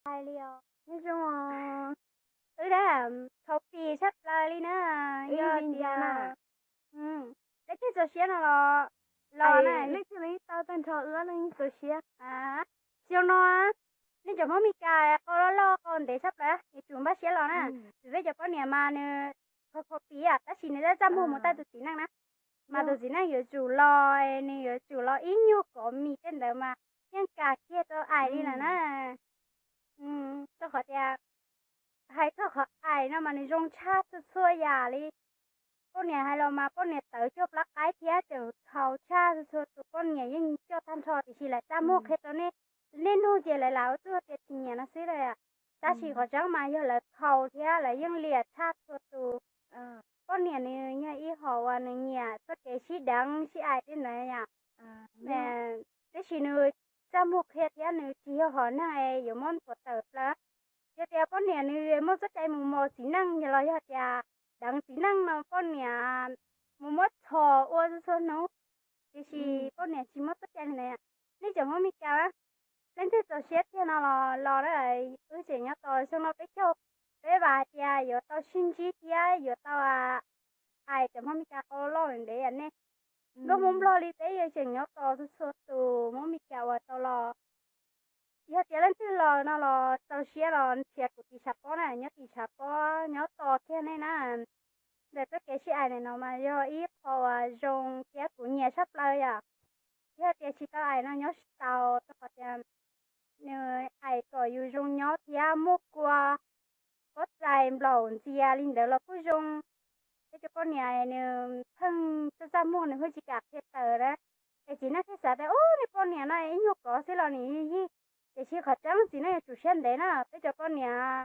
hais li os. Wb dab, khaus pim tshaj plaws li na. Yog tias leej twg txaus siab no los los na, leej twg tau tag nrho wb leej txaus siab. Xyoo no nej cov Hmoob Mes Kas qau loj loj qau ntev tshaj plaws, yuav tsum npaj siab los na. Vim peb cov poj niam mas nws khaus khaus pim tab sis nws txaj txaj muag mus taij tus txiv neej na. Mas tus txiv neej yuav tsum los, nws yuav tsum los ib nyuag kov mis tej ntawd mas yeej kam kiag rau ais li lawm na. Rau qhov tias hais txog qhov ais no mas nws zoo tshaj txhua txhua yam li. Poj niam hais los mas poj niam tawv cuag plab qaib thiab tseem thaum tshaj txhua txhua tus, poj niam yeej coj tag nrho tiam sis lawv txaj muag qhia rau nej, nej nug ces lawv lam ua txuj tias tsis nyiam no xwb lawm. Tab sis qhov tseeb mas yog lawv thaum thiab lawv yeej liam tshaj txhua tus. Poj niam nws yog ib hom uas nws nyiam txoj kev sib deev sib ais tej ntawd yom. Tab sis nws txaj muag qhia thiab nws tsis yog hom neeg es yuav muab puav tawm plaws. Yog tias poj niam nws muaj txoj cai mus mos txiv neej los yog tias deev txiv neej no poj niam mus muab txhom ua txhua txhua hnub, tiam sis poj niam tsis muaj txoj cai li ntawd. Nej cov Hmoob Mes Kas, leej twg txaus siab tiag no los los na, wb tseem nyob tos xyoo no peb caug, peb vam hais tias yuav tau sib ntsib thiab yuav tau ais cov Hmoob Mes Kas qau loj ntev yam nej. Nkauj Hmoob Nplog li peb yeej tseem nyob tos txhua txhua tus Hmoob Mes Kas uas tau los. Yog tias leej twg los no los txaus siab los nrhiav kuv tim tshav pob na, nyob tim tshav pob nyob tos kiag nej na. Ntawm txoj kev sib ais ntawm no mas yog ib qho uas zoo thiab kuv nyiam tshaj plaws yom. Yog tias tsis tau ais no nyob tsis tau, rau qhov tias nws ais kom yus zoo nyob thiab muaj kua pob txais nplaum ntxias li ntawd los kuj zoo. Peb cov poj niam nws pheej txaj txaj muag nws pheej tsis kam qhia tawm na. Es txiv neej thiaj xav tias ub, nej poj niam no ib nyuag kov xwb los nws yig. Tiam sis qhov tseeb txiv neej yuav tsum siab ntev na, peb cov poj niam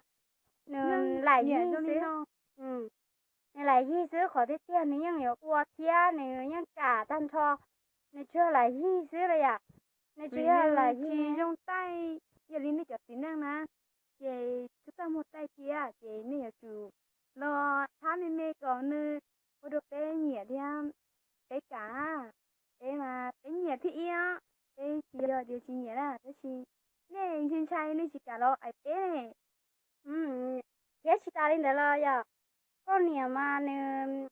nws lam yig xwb. Nws lam yig xwb, qhov tiag tiag nws yeej yuav ua thiab nws yeej kam tag nrho. Nws tsuas yog lam yig xwb los yom. Nws tsis yog lam yig zoo taij, yog li nej cov txiv neej na, ces txaj txaj muag taij thiab ces nej yuav tsum los thab me me kom nws ua rau peb nyiam thiab peb kam. Peb mas peb nyiam thiab ib, peb tsis yog tias tsis nyiam na, tab sis nej ntshai ntshai nej tsis kam los ais peb ne. Thiab tsis tas li ntawd los yog poj niam mas nws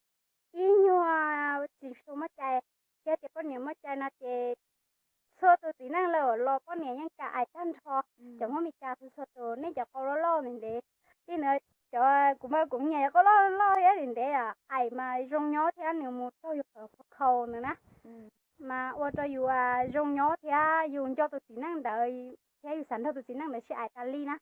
ib nyuag tsis tshua muaj cai, thiab tias poj niam muaj cai no ces txhua tus txiv neej lawm los poj niam yeej kam ais tag nrho. Cov Hmoob Mes Kas txhua txhua tus nej cov qau loj loj ntev ntev, li ntawd cov kuv mas kuv nyiam cov qau loj loj thiab ntev ntev, ais mas zoo nyob thiab nws mus raug yus qhov khaus ntawd na, mas ua rau yus zoo nyob thiab yus nco tus txiv neej ntawd thiab yus xav nrog tus txiv neej ntawd sib ais tas li na.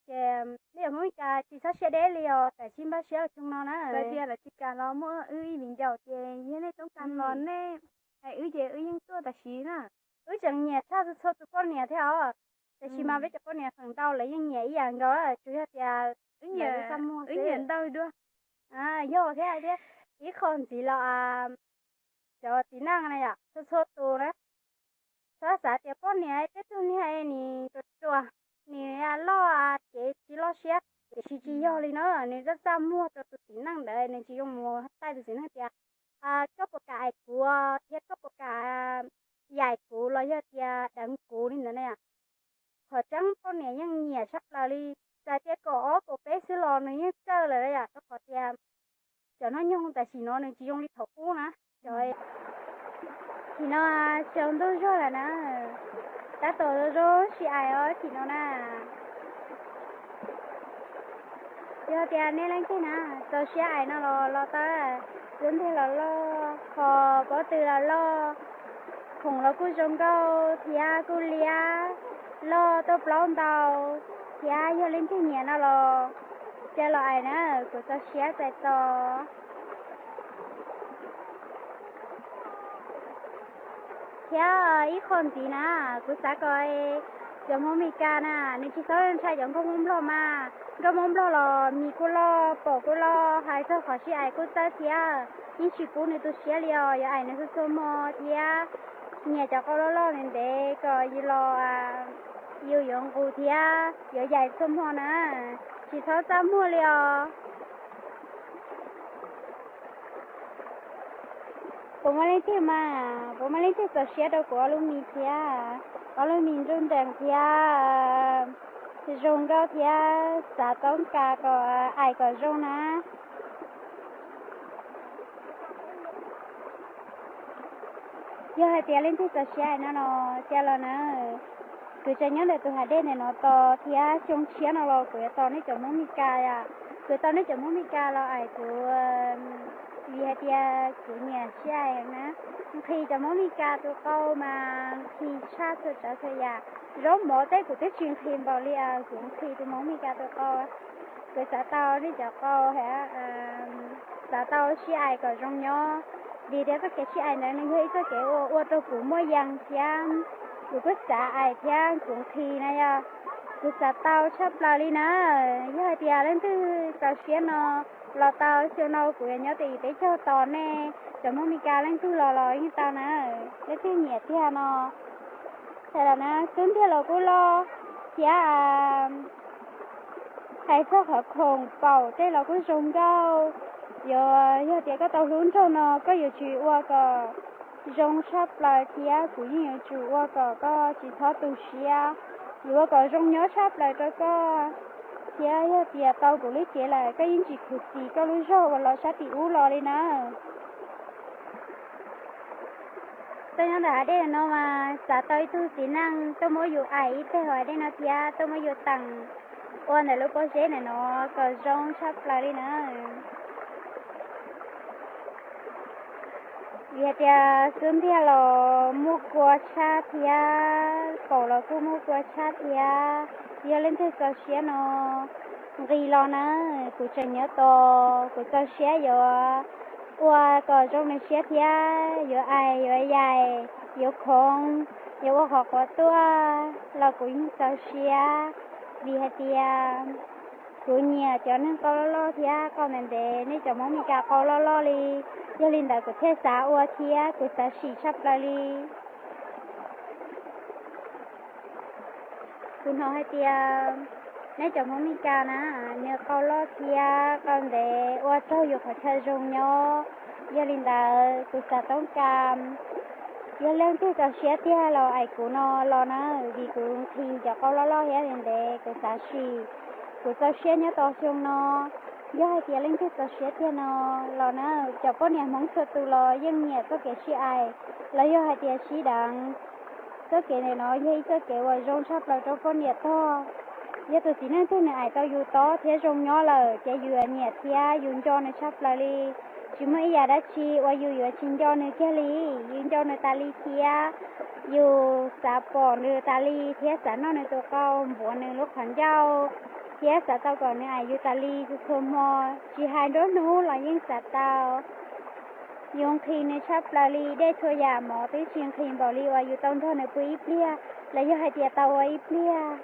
Ces nej cov Hmoob Mes Kas tsis txhob siab deb li os, tam sim npaj siab los xyoo no na. Tsis kam los muaj wb ib viv ncaus ces yog nej toob kas los nej hais wb ces wb yeej tuaj tam sim na. Wb tseem nyiam tshaj txhua txhua tus poj niam thiab os, tiam sis mas peb cov poj niam feem ntau lawv yeej nyiam ib yam nkaus, tsuas yog tias wb nyiam, wb nyiam ntau dua. Yog thiab thiab, ib qho ntxiv los cov txiv neej na yom, txhua txhua tus na, txhob xav tias poj niam tej tug niag nws ruam ruam, nws loj ces tsis loj siab, tiam sis tsis yog li na, nws txaj txaj muag rau tus txiv neej ntawd, nws tsis zoo mus taij tus txiv neej tias koj puas kam ais kuv thiab koj puas kam yaim kuv los yog tias deev kuv li ntawd na yom. Qhov tseeb poj niam yeej nyiam tshaj plaws li, txawm tias kaum ob kaum peb xwb los nws yeej txawj lawm yom, rau qhov tias cov noj nyoog tam sim no nws tsis zoo li thaum ub na. Cov, nim no tsaus ntuj zog lawm na, tab tom zoo zoo sib ais os sim no na. Yog tias nej leej twg na txaus siab ais no los los tau, tub ntiag los loj, qhov pob tw los loj, khoom los kuj zoo nkauj thiab kuj liab, loj tuaj plaub ntau, thiab yog leej twg nyiam no los cia los ais na, kuv txaus siab txais tos. Thiab ib qho ntxiv na, kuv xav kom cov Hmoob Mes Kas na, nws tsis txhob ntshai cov nkauj Hmoob Nplog mas, nkauj Hmoob Nplog los mis kuj loj, paum kuj loj, hais txog qhov sib ais kuj txawj thiab, yeej tsis pub nws tu siab li os, yuav ais nws txhua txhua hmo thiab, nyiam cov qau loj loj ntev ntev kom yus los yus yuav nqus thiab yuav yaim txhua hmo na, tsis txhob txaj muag li os. Puas muaj leej twg mas, puas muaj leej twg txaus siab rau kuv ob lub mis thiab? Ob lub mis nruj nrees thiab zoo nkauj thiab xav toob kas kom aim kom zoo na. Yog hais tias leej twg txaus siab aim no no cia los na, kuv tseem nyob ntawm tus hav dej ntawm no tos thiab xyoo tshiab no los kuv yuav tos nej cov Hmoob Mes Kas. Kuv tos nej cov Hmoob Mes Kas los aim kuv, vim hais tias kuv nyiam sib aim na. Nqhis cov Hmoob Mes Kas tus qau mas nqhis tshaj txhua tsav txhua yam. Zaub mov tej kuv twb tsis nqhis npaum li, kuv nqhis tus Hmoob Mes Kas tus qau. Kuv xav tau nej cov qau, xav tau sib aim kom zoo nyob, vim tias txoj kev sib aim ntawd nws yog ib txoj kev uas ua rau kuv muaj yees thiab kuv kuj xav aim thiab kuv nqhis na yog kuv xav tau tshaj plaws li na. Yog hais tias leej twg txaus siab no los tau, xyoo no kuv yuav nyob tim teb chaws tos nej cov Hmoob Mes Kas, leej twg los los yeej tau na. Leej twg nyiam tiag no hais los na, xub ntiag los kuj loj thiab, hais txog qhov khoom paum tej los kuj zoo nkauj. Yog, yog tias koj tau hlub nraug no koj yuav tsum ua kom zoo tshaj plaws thiab kuv yeej yuav tsum ua kom koj tsis txhob tu siab, yuav ua kom zoo nyob tshaj plaws rau koj. Thiab yog tias tau kuv lub cev lawm koj yeej tsis khuv xim koj lub zog uas los sab tim ub los li na. Tuaj nyob ntawm hav dej no mas xav tau ib tug txiv neej tuaj muab yus aim ib teg hav dej no thiab tuaj muab yus teem ua ntawm lub pob zeb ntawm no kom zoo tshaj plaws li na. Vim hais tias xub ntiag los muaj kua tshaj thiab, paum los kuj muaj kua tshaj thiab. Yog leej twg txaus siab no nqis los na, kuv tseem nyob tos, kuv txaus siab yuav ua kom zoo nws siab thiab, yuav aim, yuav yaim, yuav khoov, yuav ua qhov quav tuaj los kuv yeej txaus siab, vim hais tias kuv nyiam cov neeg qau loj loj thiab qau ntev ntev, nej cov Hmoob Mes Kas qau loj loj li. Yog li ntawd kuv thiaj xav ua thiab kuv xav sim tshaj plaws li. Kuv hnov hais tias nej cov Hmoob Mes Kas na, nws qau loj thiab qau ntev ua tsaug yus qhov chaw zoo nyob. Yog li ntawd kuv xav toob kas, yog leej twg txaus siab tiag los aim kuv no los na, vim kuv nqhis cov qau loj loj thiab ntev ntev kuv xav sim, kuv txaus siab nyob tos xyoo no. Yog hais tias leej twg txaus siab tiag no los na, cov poj niam Hmoob txhua tus los yeej nyiam txoj kev sib aim, los yog hais tias sib deev. Txoj kev ntawm no yog ib txoj kev uas zoo tshaj plaws rau poj niam tog. Yog tus txiv neej twg nws aim tau yus tob thiab zoo nyob lawm ces yus yuav nyiam thiab yus nco nws tshaj plaws li. Tsis muaj ib yam dab tsi uas yus yuav tsis nco nws kiag li. Yus nco nws tas li thiab yus xav pom nws tas li thiab xav noj nws tus qau, npuav nws lub qhov ncauj, thiab xav tau kom nws aim yus tas li txhua txhua hmo, tsis hais nruab hnub los yeej xav tau. Yus nqhis nws tshaj plaws li, dej txhua yam mov twb tsis nqhis npaum li uas yus tau nrog nws pw ib pliag los yog hais tias tau ua ib pliag.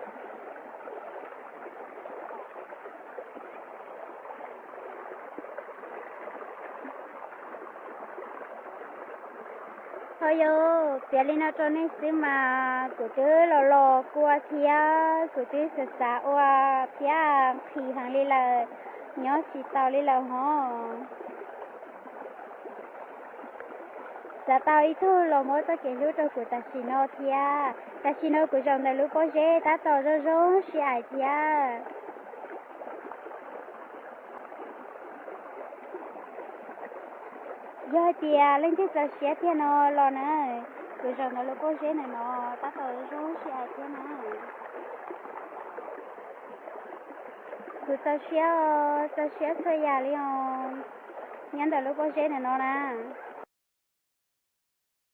Ho yog piav li no rau nej xwb mas kuv twb los los kua thiab kuv twb xav xav ua thiab nqhis heev li lawm, nyob tsis taus li lawm hov. Xav tau ib tug los muab txoj kev hlub rau kuv tam sim no thiab. Tam sim no kuv zaum ntawm lub pob zeb tab tom zoo zoo sib aim thiab. Yog hais tias leej twg txaus siab tiag no los na, kuv zaum ntawm lub pob zeb ntawm no tab tom zoo zoo sib aim thiab na. Kuv txaus siab, txaus siab txhua yam li os, nyob ntawm lub pob zeb ntawm no na.